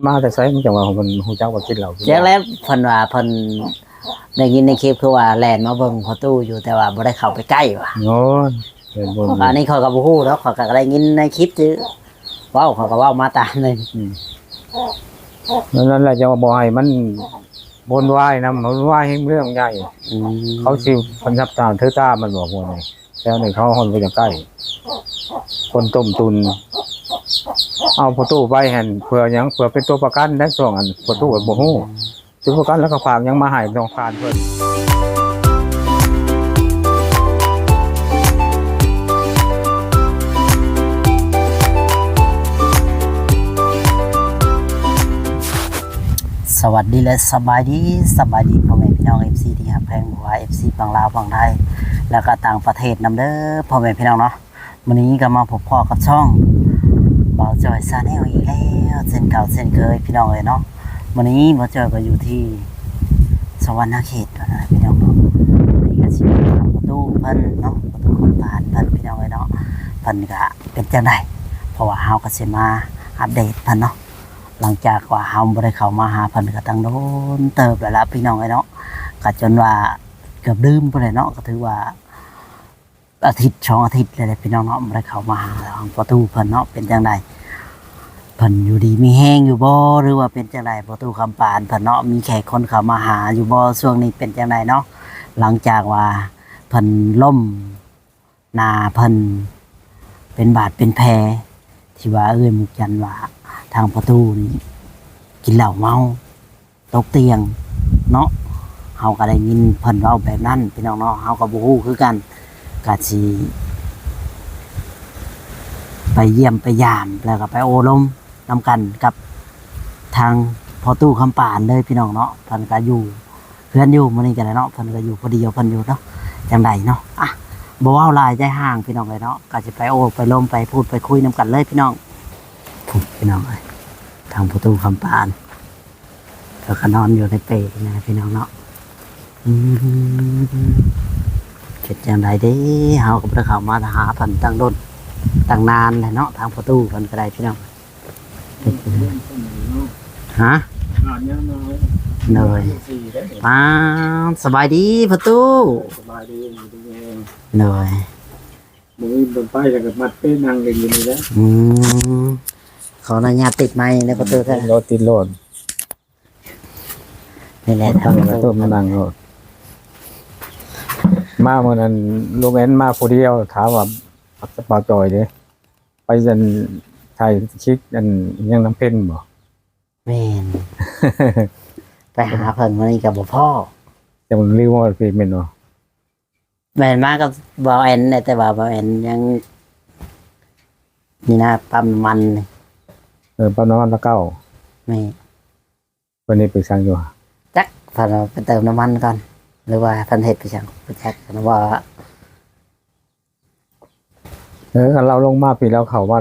ມາແຕ່ໃສ ມັນຈັ່ງວ່າເພິ່ນຮູ້ຈັກວ່າກິນເຫຼົ້າກິນຢາ. ຈັກແລ້ວ ເພິ່ນວ່າເພິ່ນໄດ້ຍິນໃນຄລິບ ຄືວ່າແລ່ນມາເບິ່ງພໍ່ຕູ້ຢູ່ ແຕ່ວ່າບໍ່ໄດ້ເຂົ້າໄປໃກ້ວ່າ. ໂອ້ຍ ເພິ່ນບໍ່ ອັນນີ້ຂ້ອຍກໍບໍ່ຮູ້ດອກ ຂ້ອຍກໍໄດ້ຍິນໃນຄລິບຊື່ເວົ້າ ຂ້ອຍກໍເວົ້າມາຕາມນີ້. ອືມ ນັ້ນແຫຼະ ຈັ່ງວ່າບໍ່ໃຫ້ມັນວຸ່ນວາຍນຳ ວຸ່ນວາຍແຮງເລື່ອງໃຫຍ່. ອືມ ເຂົາຊິພັນສັບຕາຖືຕາມັນບອກວ່ານີ້ ແຖວນີ້ເຂົາຮອດບໍ່ຢາກໃກ້ ຄົນຕົ້ມຕຸ່ນ ເອົາພໍ່ຕູ້ໄປຫັ້ນເພື່ອຫຍັງ? ເພື່ອເປັນຕົວປະກັນໃນຊ່ວງອັນພໍ່ຕູ້ບໍ່ຮູ້ ຕົວປະກັນ ແລ້ວກໍຝາກຫຍັງມາໃຫ້ ຕ້ອງຜ່ານເພິ່ນ. ສະຫວັດດີ ແລະ ສະບາຍດີ ສະບາຍດີພໍ່ແມ່ພີ່ນ້ອງ ເອັຟຊີ ທີ່ຮັກແພງ ບໍ່ວ່າ ເອັຟຊີ ຝັ່ງລາວ ຝັ່ງໄທ ແລ້ວກໍຕ່າງປະເທດນຳເດີ ພໍ່ແມ່ພີ່ນ້ອງເນາະ. ມື້ນີ້ກໍມາພົບພໍ້ກັບຊ່ອງບ່າວຈ້ອຍ Channel ອີກແລ້ວ ເຊັ່ນເກົ່າເຊັ່ນເຄີຍ ພີ່ນ້ອງເອີຍເນາະ. ມື້ນີ້ບ່າວຈ້ອຍກໍຢູ່ທີ່ສະຫວັນນະເຂດ ພີ່ນ້ອງເນາະ. ມື້ນີ້ກໍຊິມາຖາມພໍ່ຕູ້ເພິ່ນເນາະ ພໍ່ຕູ້ຄຳປານເພິ່ນ ພີ່ນ້ອງເອີຍເນາະ. ເພິ່ນກໍເປັນຈັ່ງໃດ ເພາະວ່າເຮົາກໍຊິມາອັບເດດເພິ່ນເນາະ. ຫຼັງຈາກວ່າເຮົາບໍ່ໄດ້ເຂົ້າມາຫາເພິ່ນກໍຕັ້ງດົນເຕີບແລ້ວລະ ພີ່ນ້ອງເອີຍເນາະ. ກໍຈົນວ່າເກືອບລືມພຸ້ນແຫຼະເນາະ ກໍຖືວ່າອາທິດສອງອາທິດແລ້ວແຫຼະ ພີ່ນ້ອງເນາະ ບໍ່ໄດ້ເຂົ້າມາຫາທາງພໍ່ຕູ້ເພິ່ນເນາະ. ເປັນຈັ່ງໃດ ເພິ່ນຢູ່ດີມີແຮງຢູ່ບໍ່ ຫຼືວ່າເປັນຈັ່ງໃດ ພໍ່ຕູ້ຄຳປານເພິ່ນເນາະ? ມີແຂກຄົນເຂົ້າມາຫາຢູ່ບໍ່ ຊ່ວງນີ້ເປັນຈັ່ງໃດເນາະ? ຫຼັງຈາກວ່າເພິ່ນລົ້ມ ໜ້າເພິ່ນເປັນບາດເປັນແຜ ທີ່ວ່າເອື້ອຍມຸກຈັນວ່າທາງພໍ່ຕູ້ນີ້ກິນເຫຼົ້າເມົາຕົກຕຽງເນາະ. ເຮົາກໍໄດ້ຍິນເພິ່ນເວົ້າແບບນັ້ນ ພີ່ນ້ອງເນາະ. ເຮົາກໍບໍ່ຮູ້ຄືກັນ ກໍຊິໄປຢ້ຽມໄປຢາມ ແລ້ວກໍໄປໂອ້ລົມນຳກັນກັບທາງພໍ່ຕູ້ຄຳປານເລີຍ ພີ່ນ້ອງເນາະ. ເພິ່ນກໍຢູ່ ເຮືອນຢູ່ມື້ນີ້ກໍໄດ້ເນາະ ເພິ່ນກໍຢູ່ຜູ້ດຽວເພິ່ນຢູ່ເນາະ. ຈັ່ງໃດເນາະ ອ່ະ ບໍ່ເວົ້າຫຼາຍໃຈຫ່າງ ພີ່ນ້ອງເອີຍເນາະ ກໍຊິໄປໂອ້ໄປລົມໄປພູດໄປຄຸຍນຳກັນເລີຍ ພີ່ນ້ອງ. ພຸ້ນ ພີ່ນ້ອງເອີຍ ທາງພໍ່ຕູ້ຄຳປານ ເພິ່ນກໍນອນຢູ່ໃນເປນີ້ແຫຼະ ພີ່ນ້ອງເນາະ. ອືມ ເຮັດຈັ່ງໃດເດ້ ເຮົາກໍບໍ່ໄດ້ເຂົ້າມາຫາເພິ່ນຕັ້ງດົນຕັ້ງນານແລ້ວເນາະ ທາງພໍ່ຕູ້ເພິ່ນກໍໄດ້ ພີ່ນ້ອງ. ຮະ? ໂດຍ ປ້າ ສະບາຍດີພໍ່ຕູ້. ສະບາຍດີ ຢູ່ດີມີແຮງ. ໂດຍ ມື້ອື່ນເພິ່ນໄປແລ້ວກໍມັດເປນັ່ງຫຼິ້ນຢູ່ນີ້ແຫຼະ. ອືມ ຂໍອະນຸຍາດຕິດໄມແດ່ພໍ່ຕູ້ເດີ. ໂດຍ ຕິດໂລດ ນີ້ແຫຼະ ຕັ້ງໂຕມານັ່ງໂລດ. ມາມື້ນັ້ນ ລຸງແອນມາຜູ້ດຽວ ຖາມວ່າ ສະເປົາຈ່ອຍເດ້ ໄປອັນຖ່າຍຄລິບອັນຫຍັງນຳເພັນບໍ່? ແມ່ນ ໄປຫາເພິ່ນມື້ນີ້ກໍບໍ່ພໍ້. ຈະລືມວ່າເປັນແມ່ນບໍ່? ແມ່ນ ມາກັບບ່າວແອນແຫຼະ ແຕ່ວ່າບ່າວແອນຍັງນີ້ນະ ປ້ຳນ້ຳມັນ. ເອີ ປ້ຳນ້ຳມັນລະເກົ່າ. ແມ່ນ. ເພິ່ນເຮັດໄປສັງຢູ່ຫະ? ຈັກ ເພິ່ນວ່າໄປເຕີມນ້ຳມັນກ່ອນ ຫຼືວ່າເພິ່ນເຮັດໄປສັງ ບໍ່ຈັກ ເພິ່ນວ່າ. ເອີ ຄັນລາວລົງມາພີ້ ລາວເຂົ້າມາ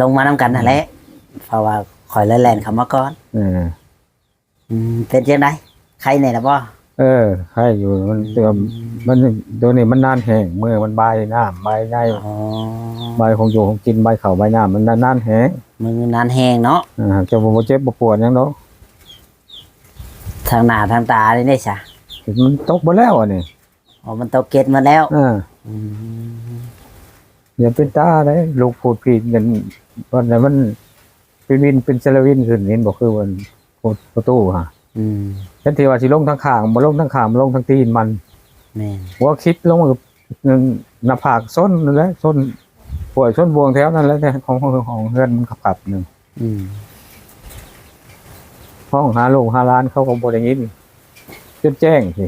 ລົງມານຳກັນຫັ້ນແຫຼະ ເພາະວ່າຂ້ອຍແລ່ນເຂົ້າມາກ່ອນ. ເອີ ອືມ ເປັນຈັ່ງໃດ ໄຄແດ່ລະບໍ່? ເອີ ໄຄຢູ່ ມັນ ອືມ ແຕ່ວ່າມັນ ໂດນນີ້ມັນນານແຫ້ງ ມືມັນບາຍນ້ຳບາຍໃນ. ອໍ ບາຍຂອງຢູ່ຂອງກິນ ບາຍເຂົ້າບາຍນ້ຳ ມັນນານແຫ້ງ ມືນານແຫ້ງເນາະ. ເອີ ເຈົ້າບໍ່ເຈັບບໍ່ປວດຫຍັງດອກ ທາງໜ້າທາງຕານີ້ເດ້ຊະ? ມັນຕົກເບິດແລ້ວອັນນີ້. ອໍ ມັນຕົກເກັດໝົດແລ້ວ. ເອີ ອືມ ຢ່າເປັນຕາເດ້ ລູກພູດພີດກັນ ວັນນັ້ນມັນເປັນວິນເປັນສາລະວິນຂຶ້ນ ເຫັນບໍ່ ຄືມັນ ປະຕູຫະ. ອືມ ແທນທີ່ວ່າຊິລົງທາງຂ້າງ ບໍ່ລົງທາງຂ້າງ ມາລົງທາງຕີນມັນ. ແມ່ນ ຫົວຄິດລົງ ໜ້າຜາກຊົນນັ້ນແຫຼະ ຊົນຫ້ວຍຊົນບວງແຖວນັ້ນແຫຼະ ຂອງ ຂອງເຮືອນມັນຂັບໆ ໜຶ່ງ. ອືມ ຮ້ອງຫາລູກຫາຫຼານ ເຂົາກໍບໍ່ໄດ້ຍິນ ຈົນແຈ້ງຊິ. ອໍ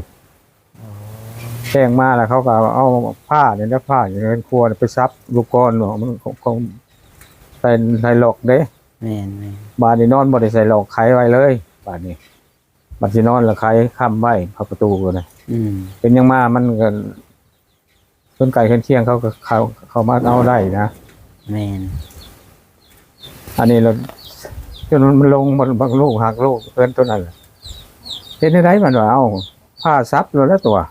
ແຈ້ງມາແລ້ວ ເຂົາກໍເອົາຜ້ານີ້ແຫຼະ ຜ້າຢູ່ໃນເຮືອນຄົວໄປສັບລູກກອນເນາະ ມັນ ຂອງ ຂອງໃສ່ ໃສ່ລັອກເດ້. ແມ່ນໆ ບາດນີ້ນອນບໍ່ໄດ້ໃສ່ລັອກ ໄຂໄວ້ເລີຍ ບາດນີ້ ບັດຊິນອນລະໄຂຄ້ຳໄວ້ ເຂົ້າປະຕູນະ. ອືມ ເປັນຫຍັງມາ ມັນກໍ ຄົນໃກ້ເຮືອນຄຽງເຂົາກໍເຂົ້າ ເຂົ້າມາເອົາໄດ້ນະ. ແມ່ນ ອັນນີ້ລະ ຈົນມັນລົງ ບັກລູກຮັກລູກເຮືອນໂຕນັ້ນລະ ເຮັດແນວໃດ ມັນວ່າ ເອົາຜ້າສັບໂລດແລ້ວຕົວະ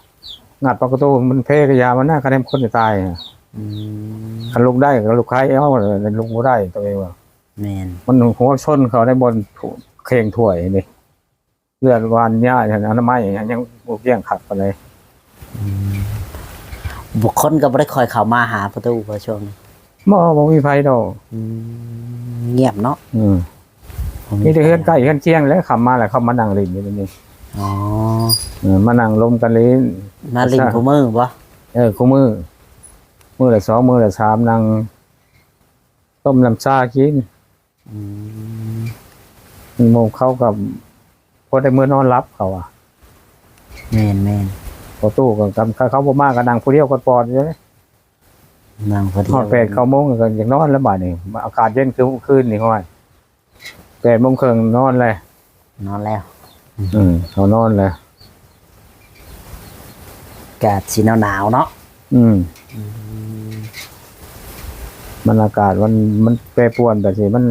ງັດປະຕູ ມັນເພກະຢາມັນນະ ຄັນແມ່ນຄົນຈະຕາຍ. ອືມ ຄັນລຸກໄດ້ກໍລຸກໄຂເອົາ ລຸກບໍ່ໄດ້ ຕົວເອງວ່າ ແມ່ນ ມັນຫົວຊົນເຂົ້າໃນບ່ອນເຂ່ງຖ້ວຍນີ້ ເລືອດຫວານຍາ ອະນາໄມຍັງບໍ່ພຽງຄັກປານໃດ. ອືມ ບຸກຄົນກໍບໍ່ໄດ້ຄ່ອຍເຂົ້າມາຫາປະຕູບໍ່ຊ່ວງນີ້? ບໍ່ ບໍ່ມີໃຜດອກ. ອືມ ງຽບເນາະ. ອືມ ບໍ່ມີ ມີແຕ່ເຮືອນໃກ້ເຮືອນຄຽງແຫຼະ ຄ່ຳມາແລ້ວເຂົ້າມານັ່ງຫຼິ້ນຢູ່ນີ້. ອໍ ເອີ ມານັ່ງລົມກັນຫຼິ້ນ ມາຫຼິ້ນ ຊະ ຄູ່ມື້ບໍ່? ເອີ ຄູ່ມື້ ມື້ລະສອງ ມື້ລະສາມ ນັ່ງຕົ້ມນ້ຳຊາກິນ. ອືມ ໝູ່ເຂົາກໍພໍໄດ້ເມືອນອນຫຼັບເຂົາວ່າ. ແມ່ນໆ ພໍ່ຕູ້ກໍ ຄັນເຂົາບໍ່ມາກໍນັ່ງຜູ້ດຽວກອດປອດຢູ່ເດ້ ນັ່ງຜູ້ດຽວ ຮອດແປດເກົ້າໂມງກໍຢາກນອນແລ້ວບາດນີ້ ອາກາດເຢັນຄືຄືນນີ້ ຫ້ວຍ ແປດໂມງເຄິ່ງນອນແລ້ວ ນອນແລ້ວ. ອືມ ເຮົານອນແລ້ວ ອາກາດຊິໜາວໆເນາະ. ອືມ ອືມ ມັນອາກາດມັນ ມັນແປປວນໄປຊິ ມັນ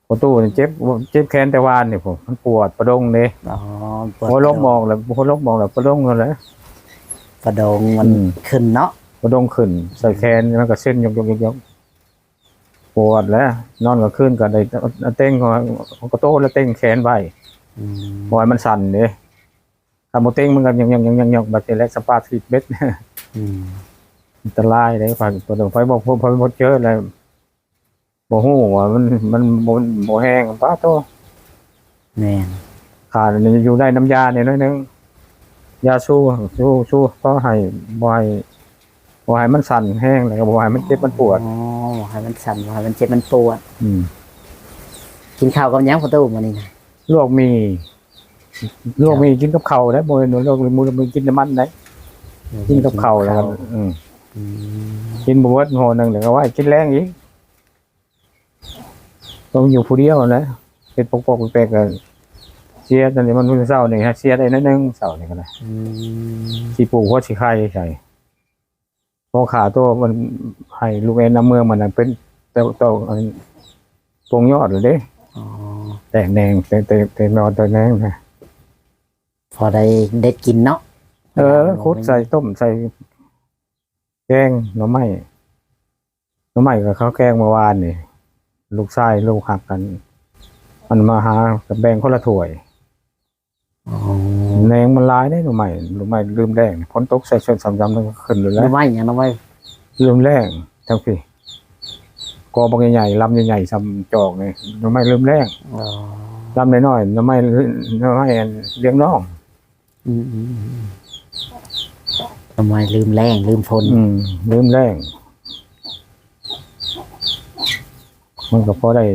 ພໍ່ຕູ້ນີ້ເຈັບ ເຈັບແຂນແຕ່ວານນີ້ພຸ້ນ ມັນປວດປະດົງເດ້. ອໍ ປວດ ຫົວລົມອອກແລ້ວ ຫົວລົມອອກແລ້ວປະດົງນັ້ນແຫຼະ ປະດົງມັນ ອືມ ຂຶ້ນເນາະ ປະດົງຂຶ້ນໃສ່ແຂນ ມັນກໍເຊັນຍົກໆ ປວດແຫຼະ ນອນກາງຄືນກໍໄດ້ເຕັງ ເອົາກະໂຕລະເຕັງແຂນໄວ້ ອືມ ບໍ່ໃຫ້ມັນສັ່ນເດ້ ຄັນບໍ່ເຕັງມັນກໍຍົກໆໆໆ ບາດນີ້ແຫຼະສະປາທິດເບັດ. ອືມ ອັນຕະລາຍເດ້ ໄປ ໄປບໍ່ ໄປບໍ່ເຈີແລ້ວ ບໍ່ຮູ້ວ່າມັນ ມັນບໍ່ ບໍ່ແຮງ ປາໂທ້. ແມ່ນ ຂ້ານີ້ຢູ່ໄດ້ນຳຢານີ້ໜ້ອຍໜຶ່ງ ຢາຊູ ຊູ ຊູ ພໍໃຫ້ ບໍ່ໃຫ້ ບໍ່ໃຫ້ມັນສັ່ນແຮງ ແລ້ວກໍບໍ່ໃຫ້ມັນເຈັບມັນປວດ. ອໍ ບໍ່ໃຫ້ມັນສັ່ນ ບໍ່ໃຫ້ມັນເຈັບມັນປວດ. ອືມ ກິນເຂົ້າກັບຫຍັງປະຕູມື້ນີ້ນະ? ລວກໝີ່ ລວກໝີ່ກິນກັບເຂົ້າໄດ໋ ບໍ່ແມ່ນວ່າລວກໝີ່ ກິນນ້ຳມັນໄດ໋ ກິນກັບເຂົ້າແລ້ວ. ອືມ ອືມ ກິນບໍ່ເບິດຫໍ່ໜຶ່ງ ແລ້ວກໍໄວ້ກິນແລງອີກ. ຕ້ອງຢູ່ຜູ້ດຽວຫັ້ນແຫຼະ ເຮັດປອກໆແປກໆ ກໍເສຍ ຕອນນີ້ມັນມື້ເຊົ້ານີ້ເສຍໄດ້ໜ້ອຍໜຶ່ງ ເຊົ້ານີ້ກໍໄດ້. ອືມ ຊິປູກຫົວຊິໄຂ່ໃສ່ ພໍຂ້າໂຕມັນໃຫ້ລູກແອນນຳເມືອງ ມັນນະເປັນ ໂຕ ໂຕ ອັນ ປົງຍອດແລ້ວເດ້. ອໍ ແຕກແໜງ ແຕກ ແຕກ ແຕກໜໍ່ແຕກແໜງນະ ພໍໄດ້ເດັດກິນເນາະ. ເອີ ຂຸດໃສ່ ຕົ້ມໃສ່ ແກງໜໍ່ໄມ້ ໜໍ່ໄມ້ກໍເຂົາແກງເມື່ອວານນີ້ ລູກຊາຍລູກຮັກກັນ ມັນມາຫາ ກໍແບ່ງຄົນລະຖ້ວຍ. ອໍ ແໜງມັນຫຼາຍເດ້ໜໍ່ໄມ້ ໜໍ່ໄມ້ລືມແລ້ງ ຝົນຕົກໃສ່ຊົນສາມຢາມ ມັນກໍຂຶ້ນຢູ່ແລ້ວ. ໜໍ່ໄມ້ຫຍັງ? ໜໍ່ໄມ້ລືມແລ້ງ ທັງພີ້ ກໍບັກໃຫຍ່ໆ ລຳໃຫຍ່ໆ ສ່ຳຈອກນີ້ ໜໍ່ໄມ້ລືມແລ້ງ. ອໍ ລຳນ້ອຍໆ ໜໍ່ໄມ້ ໜໍ່ໄມ້ອັນລຽງນ້ອງ. ອືມໆໆ ໜໍ່ໄມ້ລືມແລ້ງ ລືມຝົນ. ອືມ ລືມແລ້ງ ມັນກໍພໍໄດ້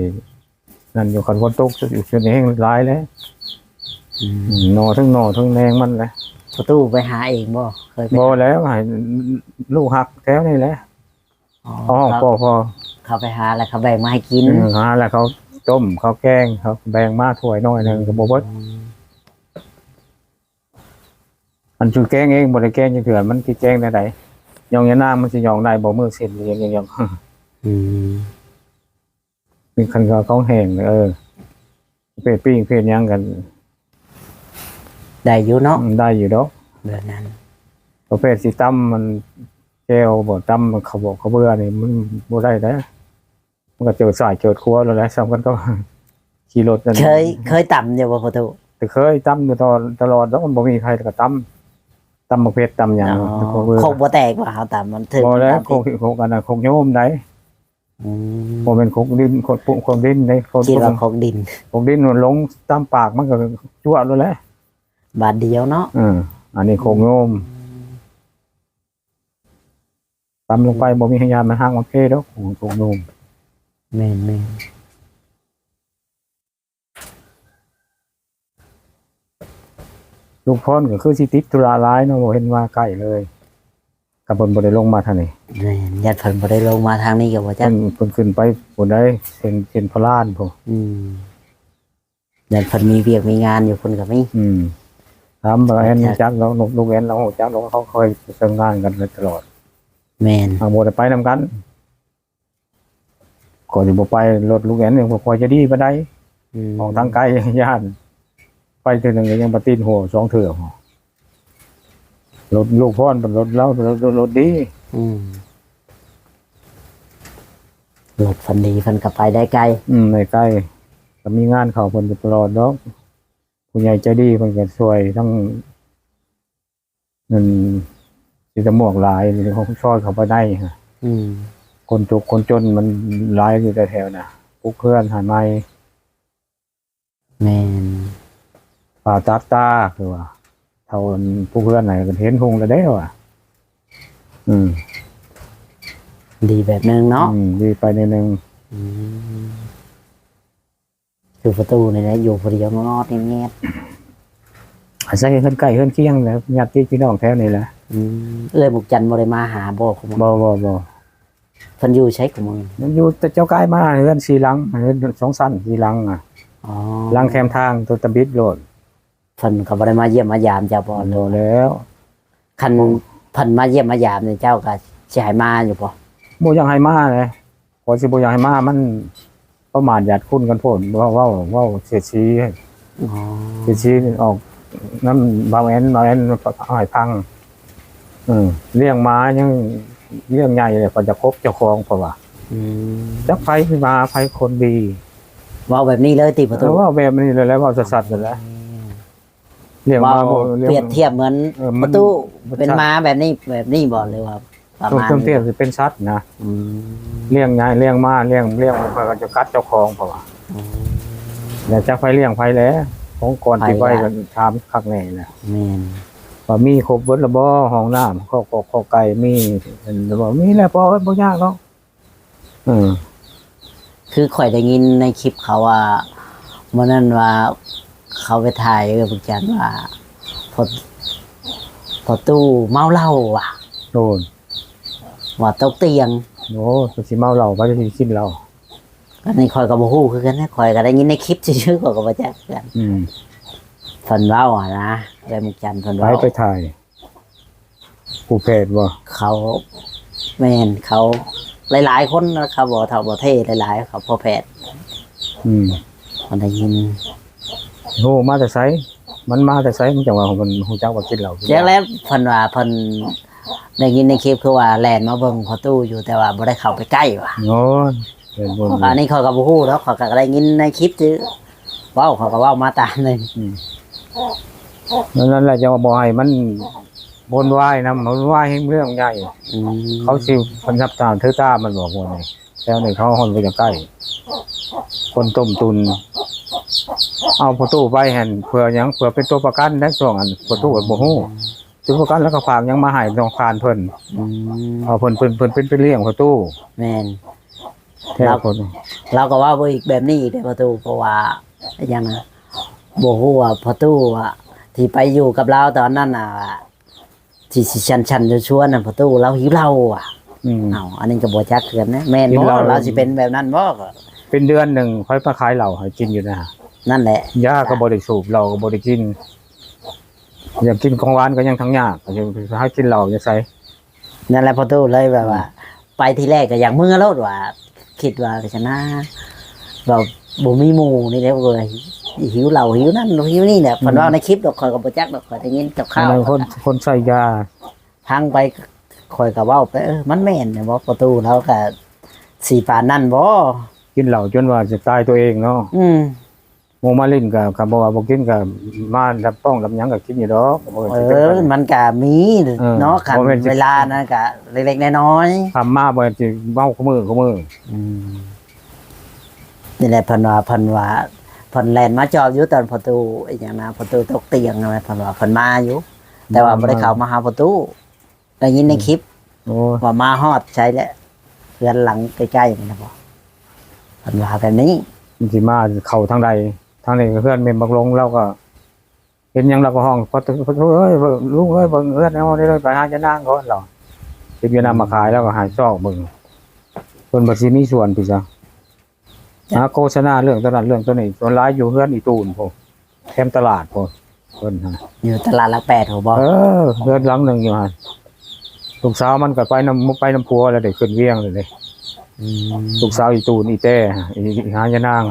ນັ້ນຢູ່ ຄັນຝົນຕົກ ຢູ່ຊ່ວງນີ້ແຮງຫຼາຍແຫຼະ. ອືມ ໜໍ່ ທັງໜໍ່ ທັງແໜງມັນແຫຼະ. ປະຕູໄປຫາເອງບໍ່? ເຄີຍໄປ ບໍ່ແລ້ວ ໃຫ້ລູກຮັກແຖວນີ້ແຫຼະ. ອໍ ພໍ່ ພໍ່ ເຂົາໄປຫາແລ້ວເຂົາແບ່ງມາໃຫ້ກິນ. ເອີ ຫາແລ້ວເຂົາຕົ້ມ ເຂົາແກງ ເຂົາແບ່ງມາຖ້ວຍໜ້ອຍໜຶ່ງກໍບໍ່ເບິດ. ອືມ ອັນຊິແກງເອງບໍ່ໄດ້ແກງຈັກເທື່ອ ມັນຊິແກງແນວໃດ? ຫຍ້ອງຍານາງມັນຊິຫຍ້ອງໄດ້ບໍ່? ມືເສັ້ນຫຍ້ອງ ອືມ ມີຄັນເຂົາຂອງແຫ້ງ ເອີ ເພດປີ້ງເພດຫຍັງກັນ ໄດ້ຢູ່ເນາະ. ອືມ ໄດ້ຢູ່ດອກ ແບບນັ້ນ ປະເພດຊິຕຳມັນແຈ່ວບໍ່ ຕຳມັນເຂົ້າບໍ່ເຂົ້າເບືອນີ້ ມັນບໍ່ໄດ້ເດ້. ມັນກໍເຈີຊ້າຍເຈີຂວາແລ້ວແຫຼະ ສ່ຳກັນກໍຂີ່ລົດນັ້ນ. ເຄີຍ ເຄີຍຕຳຢູ່ບໍ່ພໍ່ຕູ້? ແຕ່ເຄີຍຕຳຢູ່ຕະຫຼອດ ຕະຫຼອດດອກ ມັນບໍ່ມີໃຜກໍຕຳ ຕຳໝາກເຜັດ ຕຳຫຍັງ. ອໍ ຄົກບໍ່ແຕກວ່າເຮົາຕຳ ມັນຖືກ ບໍ່ແລ້ວ ຄົກ ຄົກອັນນັ້ນ ຄົກໂຍມໃດ. ອືມ ບໍ່ແມ່ນຄົກດິນ ຄົກປຸ ຄົກດິນໃດ ຄົກ ຄິດວ່າຄົກດິນ ຄົກດິນມັນລົງຕາມປາກ ມັນກໍຈົວະໂລດແຫຼະ ບາດດຽວເນາະ. ເອີ ອັນນີ້ຄົກໂຍມ. ອືມ ຕຳລົງໄປບໍ່ມີຫຍັງ ມັນຫັກມັນເພດອກ ຂອງໂຕໜຸ່ມ. ແມ່ນໆ ລູກພອນກໍຄືຊິຕິດທຸລະຫຼາຍເນາະ ບໍ່ເຫັນມາໃກ້ເລີຍ ກໍເພິ່ນບໍ່ໄດ້ລົງມາທາງນີ້. ແມ່ນ ຢ້ານເພິ່ນບໍ່ໄດ້ລົງມາທາງນີ້ກໍບໍ່ຈັກ ເພິ່ນ ເພິ່ນຂຶ້ນໄປພຸ້ນໃດ ເຊັ່ນ ເຊັ່ນພະລານພຸ້ນ. ອືມ ຢ້ານເພິ່ນມີວຽກມີງານຢູ່ພຸ້ນກໍມີ. ອືມ ຖາມວ່າແອນຮູ້ຈັກດອກ ລູກແອນລາວຮູ້ຈັກດອກ ເຂົາເຄີຍເຊິ່ງງານກັນຕະຫຼອດ. ແມ່ນ ຫາກບໍ່ໄດ້ໄປນຳກັນ ຂ້ອຍຊິບໍ່ໄປ ລົດລູກແອນຍັງບໍ່ຄ່ອຍຈະດີປານໃດ. ອືມ ອອກທາງໄກຢ້ານ ໄປເທື່ອໜຶ່ງກໍຍັງປະຕີນຫົວສອງເທື່ອ. ລົດລູກພອນ ລົດລາວ ລົດ ລົດດີ. ອືມ ຫຼັບຝັນດີ ເພິ່ນກໍໄປໄດ້ໄກ. ອືມ ໄດ້ໄກ ກໍມີງານເຂົ້າເພິ່ນຢູ່ຕະຫຼອດດອກ. ຜູ້ໃຫຍ່ໃຈດີເພິ່ນກໍຊ່ວຍທັງ ນັ້ນ ຊິຕະໝວກຫຼາຍ ຊອຍເຂົ້າໄປໃນ. ອືມ ຄົນທຸກຄົນຈົນມັນຫຼາຍຢູ່ແຖວໆນະ ປຸກເຮືອນໃຫ້ໃໝ່. ແມ່ນ ຜ່າຕັດຕາ ຄືວ່າ ເຖົ້າອັນຜູ້ເຮືອນໃຫ້ເຫັນຮຸ່ງແລ້ວເດ້ວ່າ. ອືມ ດີແບບໜຶ່ງເນາະ. ອືມ ດີໄປແນວໜຶ່ງ. ອືມ ຄືປະຕູນີ້ແຫຼະ ຢູ່ຜູ້ດຽວງອດໆແງດໆ ອາໄສເຮືອນໃກ້ເຮືອນຄຽງແຫຼະ ຍາດຕິພີ່ນ້ອງແຖວນີ້ແຫຼະ. ອືມ ເອື້ອຍໝູກຈັນບໍ່ໄດ້ມາຫາບໍ່? ບໍ່ ບໍ່ ບໍ່. ເພິ່ນຢູ່ໃສຂອງເມືອງ? ມັນຢູ່ແຕ່ເຈົ້າກາຍມາ ເຮືອນສີ່ຫຼັງ ເຮືອນສອງຊັ້ນສີ່ຫຼັງ. ອໍ ຫຼັງແຄມທາງຕົວຕຳບິດໂລດ. ເພິ່ນກໍບໍ່ໄດ້ມາຢ້ຽມມາຢາມເຈົ້າບໍ່? ບໍ່ແລ້ວ. ຄັນເພິ່ນມາຢ້ຽມມາຢາມນີ້ ເຈົ້າກໍຊິໃຫ້ມາຢູ່ບໍ່? ບໍ່ຢາກໃຫ້ມາແຫຼະ ຂ້ອຍຊິບໍ່ຢາກໃຫ້ມາ ມັນປະໝາດຍາດຄຸນກັນໂພດ ເວົ້າ ເວົ້າ ເວົ້າເສຍດສີ. ອໍ ເສຍດສີອອກນຳບ່າວແອນ ບ່າວແອນເວົ້າໃຫ້ຟັງ. ເອີ ລ້ຽງໝາຍັງລ້ຽງໃຫຍ່ເລີຍ ກໍຈະຄົບເຈົ້າຂອງ ເພາະວ່າ ອືມ ຈັກໃຜມາໃຜຄົນດີ. ເວົ້າແບບນີ້ເລີຍຕິປະຕູ? ເອີ ເວົ້າແບບນີ້ເລີຍແຫຼະ ເວົ້າຊັດໆນັ້ນແຫຼະ. ອືມ ລ້ຽງມາ ເວົ້າ ບໍ່ ລ້ຽງ ປຽບທຽບເໝືອນ ເອີ ມັນ ປະຕູ ເປັນໝາແບບນີ້ ແບບນີ້ບໍ່ ຫຼືວ່າປະມານ ເປັນສັດນະ. ອືມ ລ້ຽງໃຫຍ່ລ້ຽງມາ ລ້ຽງ ລ້ຽງ ມັນກໍຈະກັດເຈົ້າຂອງ ເພາະວ່າ ອືມ ແລ້ວຈັກໃຜລ້ຽງໃຜແຫຼະ. ຂອງກ່ອນ ໃຜ ທີ່ໄປ ລະ ກໍຖາມຄັກແນ່ແຫຼະ. ແມ່ນ ວ່າມີຄົບເບິດລະບໍ່? ຫ້ອງນ້ຳ ຄອກ ຄອກໄກ່ມີລະບໍ່? ມີແຫຼະ ພໍ່ເອີຍ ບໍ່ຍາກດອກ. ເອີ ຄືຂ້ອຍໄດ້ຍິນໃນຄລິບເຂົາວ່າ ມື້ນັ້ນວ່າເຂົາໄປຖ່າຍ ເອີ ພວກຈັນວ່າ ພໍ່ ພໍ່ຕູ້ເມົາເຫຼົ້າວ່າ. ໂດຍ ວ່າຕົກຕຽງ. ໂອ້ ເພິ່ນຊິເມົາເຫຼົ້າ ໃຜຊິກິນເຫຼົ້າ? ອັນນີ້ຂ້ອຍກໍບໍ່ຮູ້ຄືກັນນະ ຂ້ອຍກໍໄດ້ຍິນໃນຄລິບຊື່ໆ ຂ້ອຍກໍບໍ່ຈັກຄືກັນ. ອືມ ເພິ່ນເວົ້າຫັ້ນນະ ເອື້ອຍໝູກຈັນເພິ່ນ ໃຜ ເວົ້າ ໄປຖ່າຍ? ຜູ້ແພດບໍ່? ເຂົາ ແມ່ນ ເຂົາຫຼາຍໆຄົນນະ ເຂົາບໍ່ເຖົ້າບໍ່ເທ່ຫຼາຍໆ ເຂົາພໍ່ແພດ. ອືມ ມັນໄດ້ຍິນ. ໂອ້ ມາແຕ່ໃສ? ມັນມາແຕ່ໃສ? ມັນຈັ່ງວ່າມັນຮູ້ຈັກວ່າກິນເຫຼົ້າກິນຢາ. ແລ້ວເພິ່ນວ່າເພິ່ນໄດ້ຍິນໃນຄລິບ ຄືວ່າແລ່ນມາເບິ່ງພໍ່ຕູ້ຢູ່ ແຕ່ວ່າບໍ່ໄດ້ເຂົ້າໄປໃກ້ວ່າ. ໂອ້ຍ ເອີ ອັນນີ້ຂ້ອຍກໍບໍ່ຮູ້ດອກ ຂ້ອຍກໍໄດ້ຍິນໃນຄລິບຊື່ເວົ້າ ຂ້ອຍກໍເວົ້າມາຕາມນັ້ນ. ອືມ ນັ້ນແຫຼະ ຈັ່ງວ່າບໍ່ໃຫ້ມັນວຸ່ນວາຍນຳ ວຸ່ນວາຍແຮງເລື່ອງໃຫຍ່. ອືມ ເຂົາຊິພັນສັບຕາຖືຕາມັນບອກວ່ານີ້ ແຖວນີ້ເຂົາຮອດບໍ່ຢາກໃກ້ ຄົນຕົ້ມຕຸ່ນ ເອົາພໍ່ຕູ້ໄປຫັ້ນ ເພື່ອຫຍັງ? ເພື່ອເປັນຕົວປະກັນໃນຊ່ວງອັນພໍ່ຕູ້ບໍ່ຮູ້ ຕົວປະກັນ ແລ້ວກໍຝາກຫຍັງມາໃຫ້ທະນາຄານເພິ່ນ. ອືມ ເອົາເພິ່ນ ເພິ່ນ ເພິ່ນເປັນ ເປັນລ້ຽງພໍ່ຕູ້. ແມ່ນ ແທ້ ລາວ ຄົນ ລາວກໍເວົ້າອີກແບບນີ້ອີກເດ້ພໍ່ຕູ້ ເພາະວ່າຫຍັງນະ ບໍ່ຮູ້ວ່າພໍ່ຕູ້ອະ ທີ່ໄປຢູ່ກັບລາວຕອນນັ້ນນະ ທີ່ຊິຊັນໆຊວນໆນະ ພໍ່ຕູ້ລາວຫິວເຫຼົ້າອະ. ອືມ ເອົ້າ ອັນນີ້ກໍບໍ່ຈັກຄືກັນນະ ແມ່ນບໍ່ ກິນເຫຼົ້າ ລາວຊິເປັນແບບນັ້ນບໍ່? ກໍເປັນເດືອນໜຶ່ງຂ້ອຍມາຂາຍເຫຼົ້າໃຫ້ກິນຢູ່ນະ. ນັ້ນແຫຼະ ຢາກໍບໍ່ໄດ້ສູບ ເຫຼົ້າກໍບໍ່ໄດ້ກິນ ຢາກກິນຂອງຫວານກໍຍັງທັງຍາກ ຫາກິນເຫຼົ້າຢູ່ໃສ? ນັ້ນແຫຼະພໍ່ຕູ້ເລີຍແບບວ່າ ອືມ ໄປທີແລກກໍຢາກເມືອໂລດວ່າ ຄິດວ່າຊັ້ນນະ ແບບບໍ່ມີໝູ່ນີ້ແຫຼະ ກໍຫິວເຫຼົ້າຫິວນັ້ນຫິວນີ້ແຫຼະ. ອືມ ເພິ່ນເວົ້າໃນຄລິບດອກ ຂ້ອຍກໍບໍ່ຈັກດອກ ຂ້ອຍໄດ້ຍິນຄາວໆ. ຄົນ ຄົນໃຊ້ຢາ ຟັງໄປ ຂ້ອຍກໍເວົ້າໄປ ເອີ ມັນແມ່ນແມ່ນບໍ່ ປະຕູ ລາວກໍຊິປານນັ້ນບໍ່? ກິນເຫຼົ້າຈົນວ່າຈະຕາຍຕົວເອງເນາະ. ອືມ ໝູ່ມາຫຼິ້ນກໍ ຄັນບໍ່ວ່າບໍ່ກິນກໍມາດັບປ້ອງດັບຫຍັງກໍກິນຢູ່ດອກ. ເອີ ມັນກໍມີ ເອີ ເນາະ ຄັນເວລານັ້ນກໍເລັກໆນ້ອຍໆ ຄຳມາບໍ່ແມ່ນຊິເມົາຄູ່ມື້ຄູ່ມື້. ອືມ ນີ້ແຫຼະ ເພິ່ນວ່າ ເພິ່ນວ່າ ເພິ່ນແລ່ນມາຈອບຢູ່ຕອນພໍ່ຕູ້ ອີຫຍັງນະ ພໍ່ຕູ້ຕົກຕຽງນະ ເພິ່ນວ່າເພິ່ນມາຢູ່ ແຕ່ວ່າບໍ່ໄດ້ເຂົ້າມາຫາພໍ່ຕູ້. ໄດ້ຍິນໃນຄລິບ ໂອ້ ວ່າມາຮອດໃສແຫຼະ ເຮືອນຫຼັງໃກ້ໆນີ້ນະບໍ ເພິ່ນວ່າແບບນີ້. ມັນຊິມາເຂົ້າທາງໃດ? ທາງນີ້ກໍເຮືອນແມ່ນບັກຫຼົງ ລາວກໍເຫັນຫຍັງລາວກໍຮ້ອງ ພໍ່ຕູ້ເອີຍ ລຸງເອີຍ ເບິ່ງເຮືອນເຮົານີ້ເດີ ໄປຫາຍານາງກ່ອນ ລາວເກັບຍານາງມາຂາຍ ລາວກໍຫາຊອກເບິ່ງ ເພິ່ນບໍ່ຊິມີສວນພີ້ຊະ. ຫາໂຄສະນາເລື່ອງໂຕນັ້ນເລື່ອງໂຕນີ້ ສ່ວນຫຼາຍຢູ່ເຮືອນອີຕູນພຸ້ນ ແຄມຕະຫຼາດພຸ້ນ ເພິ່ນຫັ້ນ ຢູ່ຕະຫຼາດຫຼັກແປດພຸ້ນບໍ? ເອີ ເຮືອນຫຼັງໜຶ່ງຢູ່ຫັ້ນ ລູກສາວມັນກໍໄປນຳ ໄປນຳຜົວແລ້ວ ໄດ້ຂຶ້ນວຽງແລ້ວເດ້. ອືມ ລູກສາວອີຕູນ ອີແຕ້ ອີ ອີຫາຍານາງ.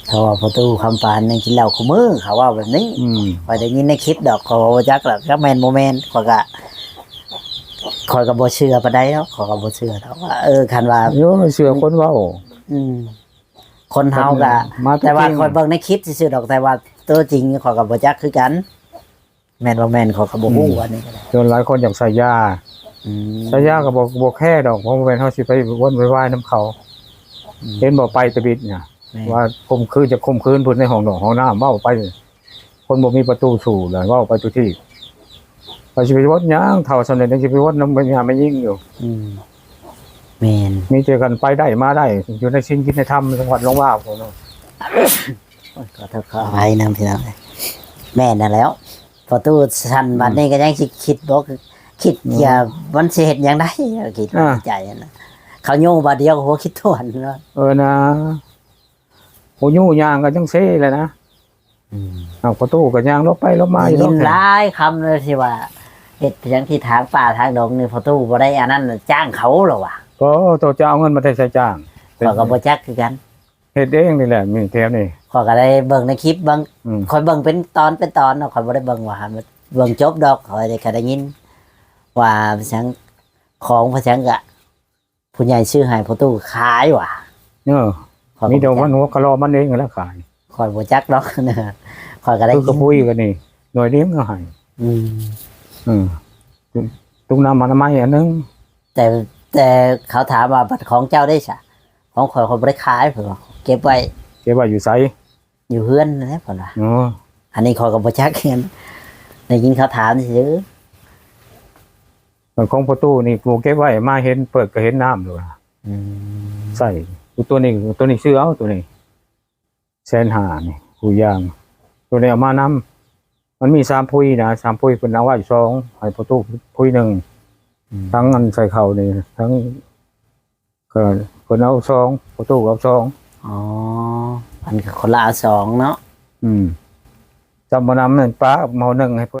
ເຂົາວ່າພໍ່ຕູ້ຄຳປານຍັງກິນເຫຼົ້າຄູ່ມື້ ເຂົາເວົ້າແບບນີ້. ອືມ ຂ້ອຍໄດ້ຍິນໃນຄລິບດອກ ຂ້ອຍບໍ່ຈັກດອກ ຈັກແມ່ນບໍ່ແມ່ນ ຂ້ອຍກະ ຂ້ອຍກໍບໍ່ເຊື່ອປານໃດດອກ ຂ້ອຍກໍບໍ່ເຊື່ອດອກວ່າ ເອີ ຄັນວ່າ ໂອ້ຍ ເຊື່ອຄົນເວົ້າ ອືມ ຄົນເຮົາກໍ ມາແຕ່ ແຕ່ວ່າ ຈິງ ຂ້ອຍເບິ່ງໃນຄລິບຊື່ໆດອກ ແຕ່ວ່າຕົວຈິງຂ້ອຍກໍບໍ່ຈັກຄືກັນ ແມ່ນບໍ່ແມ່ນຂ້ອຍກໍບໍ່ຮູ້ ອືມ ອັນນີ້ກໍໄດ້ ສ່ວນຫຼາຍຄົນຢາກໃສ່ຢາ ອືມ ໃສ່ຢາກໍບໍ່ ບໍ່ແຄດອກ ເພາະບໍ່ແມ່ນເຮົາຊິໄປວົນໄປວາຍນຳເຂົາ ອືມ ເຫັນບໍ່ ໄປຕະບິດນະ ແມ່ນ ວ່າຂົ່ມຂືນ ຈະຂົ່ມຂືນພຸ້ນໃນຫ້ອງນອກຫ້ອງນ້ຳ ເວົ້າໄປ ຄົນບໍ່ມີປະຕູສູ້ລະ ເວົ້າໄປທຸກທີ່ ໄປຊິໄປວົນຫຍັງ ເຖົ້າສ່ຳນີ້ຍັງຊິໄປວົນນຳແມ່ຍ່າແມ່ຍິງຢູ່ ອືມ ແມ່ນ ມີແຕ່ກັນໄປໄດ້ມາໄດ້ ຢູ່ໃນສິນກິນໃນທຳ ຈັງຫວັດຫຼວງວາພຸ້ນເນາະ ໂອ້ຍ ຂໍໂທດຂໍອະໄພນຳພີ່ນ້ອງ ແມ່ນຫັ້ນແຫຼ້ວ ພໍຕູ້ສັ່ນ ອືມ ບັດນີ້ກໍຍັງຊິຄິດບໍ່ ຄິດ ອືມ ຢ່າ ມັນຊິເຮັດຫຍັງໄດ້ ຄິດ ອ່າ ໃນໃຈຫັ້ນນະ ເຂົາໂຍບາດດຽວກໍຫົວຄິດຖ້ວນເນາະ ເອີນະ ໂອ້ ໂຍຍ່າງກໍຍັງເຊແຫຼະນະ ອືມ ເອົາ ພໍ່ຕູ້ກໍຍ່າງຫຼົບໄປຫຼົບມາຢູ່ ໄດ້ຍິນຫຼາຍຄຳເລີຍ ທີ່ວ່າເຮັດຫຍັງທີ່ທາງປ່າທາງດົງນີ້ ພໍ່ຕູ້ບໍ່ໄດ້ອັນນັ້ນຈ້າງເຂົາລະວ່າ ກໍເຈົ້າຈະເອົາເງິນມາແຕ່ໃສຈ້າງ ຂ້ອຍກໍບໍ່ຈັກຄືກັນ ເຮັດເອງນີ້ແຫຼະ ມີແຖວນີ້ ຂ້ອຍກໍໄດ້ເບິ່ງໃນຄລິບ ເບິ່ງ ອືມ ຂ້ອຍເບິ່ງເປັນຕອນເປັນຕອນເນາະ ຂ້ອຍບໍ່ໄດ້ເບິ່ງວ່າ ເບິ່ງຈົບດອກ ຂ້ອຍກໍໄດ້ຍິນວ່າ ພະສັງ ຂອງພະສັງກະ ຜູ້ໃຫຍ່ຊື້ໃຫ້ພໍ່ຕູ້ຂາຍວ່າ ເອີ ຂ້ອຍກໍ ມີແຕ່ ບໍ່ຈັກ ມັນຫົວກະລໍມັນເອງຫັ້ນລະຂາຍ ຂ້ອຍບໍ່ຈັກດອກ ຂ້ອຍກໍໄດ້ ຄືກະປຸ້ຍກໍນີ້ ໜ່ວຍດຽວກໍໃຫ້ ອືມ ເອີ ຕຸງນ້ຳອະນາໄມອັນໜຶ່ງ ແຕ່ ແຕ່ເຂົາຖາມວ່າ ບັດຂອງເຈົ້າເດ້ຊະ ຂອງຂ້ອຍ ຂ້ອຍບໍ່ໄດ້ຂາຍ ເພິ່ນວ່າ ເກັບໄວ້ ເກັບໄວ້ຢູ່ໃສ? ຢູ່ເຮືອນນັ້ນແຫຼະເພິ່ນວ່າ ອໍ ອັນນີ້ຂ້ອຍກໍບໍ່ຈັກຄືກັນ ໄດ້ຍິນເຂົາຖາມຊື່ ສ່ວນຂອງພໍ່ຕູ້ນີ້ ຜູ້ເກັບໄວ້ມາເຫັນ ເປີດກໍເຫັນນ້ຳໂລດ ອືມ ໃຊ້ ຕົວນີ້ ຕົວນີ້ຊື້ເອົາ ຕົວນີ້ແສນຫ້ານີ້ ຜູ້ຢ່າງ ຕົວນີ້ເອົາມານຳ ມັນມີສາມຜຸຍນະ ສາມຜຸຍ ເພິ່ນເອົາໄວ້ສອງ ໃຫ້ພໍ່ຕູ້ຜຸຍໜຶ່ງ ອືມ ທັງອັນໃສ່ເຂົ້ານີ້ ທັງ ກໍເພິ່ນເອົາສອງ ພໍ່ຕູ້ເອົາສອງ ອໍ ອັນຄົນລະເອົາສອງເນາະ ອືມ ຈຳບໍ່ນຳນັ້ນ ປາໝໍ້ໜຶ່ງໃຫ້ເພິ່ນ